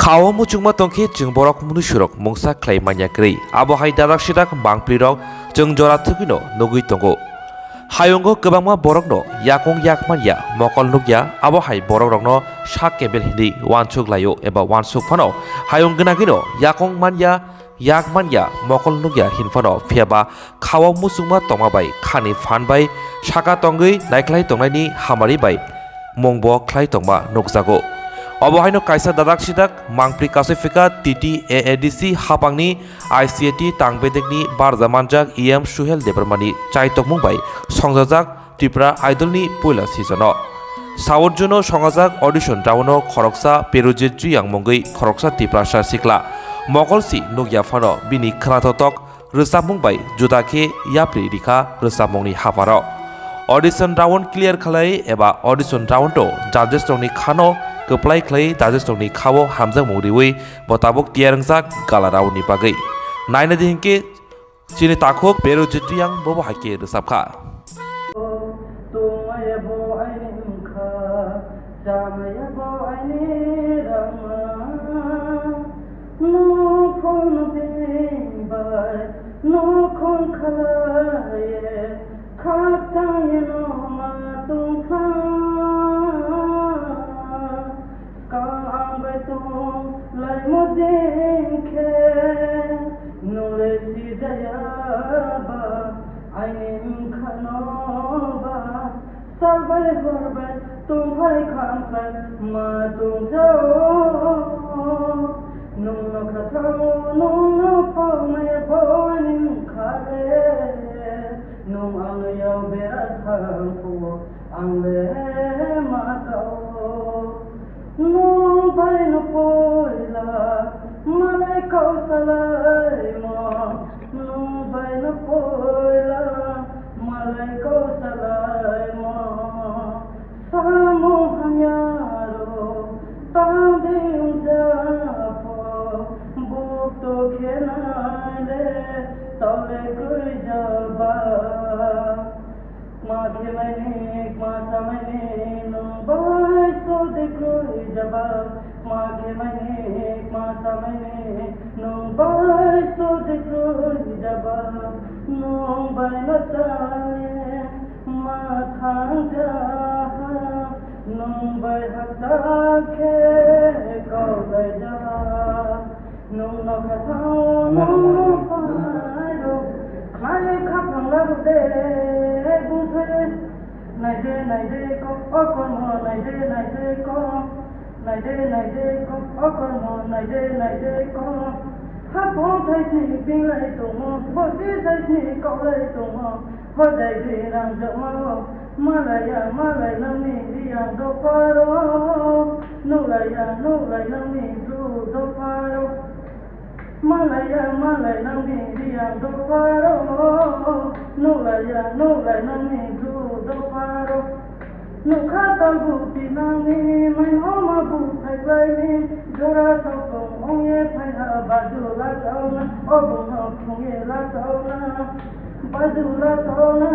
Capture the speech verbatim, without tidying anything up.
Khao muchungma tongkhe chwng borok mnuisurok mungsa khlai manya kwrwi. Abo hai dadak sidak mangpli rok chwng jora thwgwino nugwi tongo. Hayungo kwbangma borokno yakung yak manya, mokol nukya, abo hai borok rokno sak kebel hinwi wansuk laio eba wansuk phano hayung gwnagwino yakung manya, yak manya, mokol nukya hin phano, phiyaba khao muchungma tongma bai khani phan bai saka tongwi naikhlai tongnaini hamari bai mungbo khlai tongma nukjago. Obo haino kaisa dadak sidak mangpli kasui phika T T A A D C hapangni I C A T tangbedekni barja manjak E M Suhel Debbarmani chaitokmung bai songjajak Tripura Idolni puila seasono. South Zone-o songajak audition round-o khoroksa Perujit Juyang mungwi khoroksa Tiprasa sikla. Mokolsi nukya phano bini khwnathokthok rwchapmung bai juda khe yapri rikha rwchapmungni haparo. Audition round clear khlai eba audition round-o judges rokni khano kwplai khlai judges rokni khao hamjakmung riwi bo tabuk tiyar wngjak gala round-ni bagwi. Naina di hinkhe chini takhuk Perujit Juyang bobo hai khe rwchapkha. Tongmaya bo aini wngkha, chamaya bo aini rama. Nokhon beng bai, nokhon khalaiye, khakchangye no ma tongkha. Kang ang bai tong laimo jeng khe, nole sijaya ba, aini wngkha no ba. Sal bai hor bai tongphai khamphai ma tongjao. Nwng no khathao, nwng no phaunai bo aini wngkha le. Nwng ang yao bera thang phuo, ang le ma kao. Nwng bai no poila malai kau salaimo. Nwng bai no poila malai kau salaimo. Samung hamya rok tang di wngja pho, buk to khe nai le tole kwrwi jaba. Kma khe maini, kma sa maini, nwng bai sodi kwrwi jaba. Kma khe maini, kma sa maini, nwng bai sodi kwrwi jaba. Nwng bai no chai ma thang ja, nwng bai hakcha khe kau lai ja. Nwng no khathao, nwng no phaio. Khlai khaphang labu de, bung thai. Naide, naide, ko, o kormo, naide, naide, ko. Naide, naide, ko, o kormo, naide, naide, ko. Hapong thaisni binglai tongo, bosi thaisni kaulai tongo. Hojai di rang jokma o, malaya, malai nangni riyang dopharo. Nuklaiya, nuklai nangni bru dopharo. Malaiya, malai nangni riyang dopharo. Nuklaiya, nuklai nangni bru dopharo. Nukha talbu tinangni, mai homa bu thaiklaini, jora tokong ongye phaiha baju lachauna, obono phungye lachauna, baju lachauna.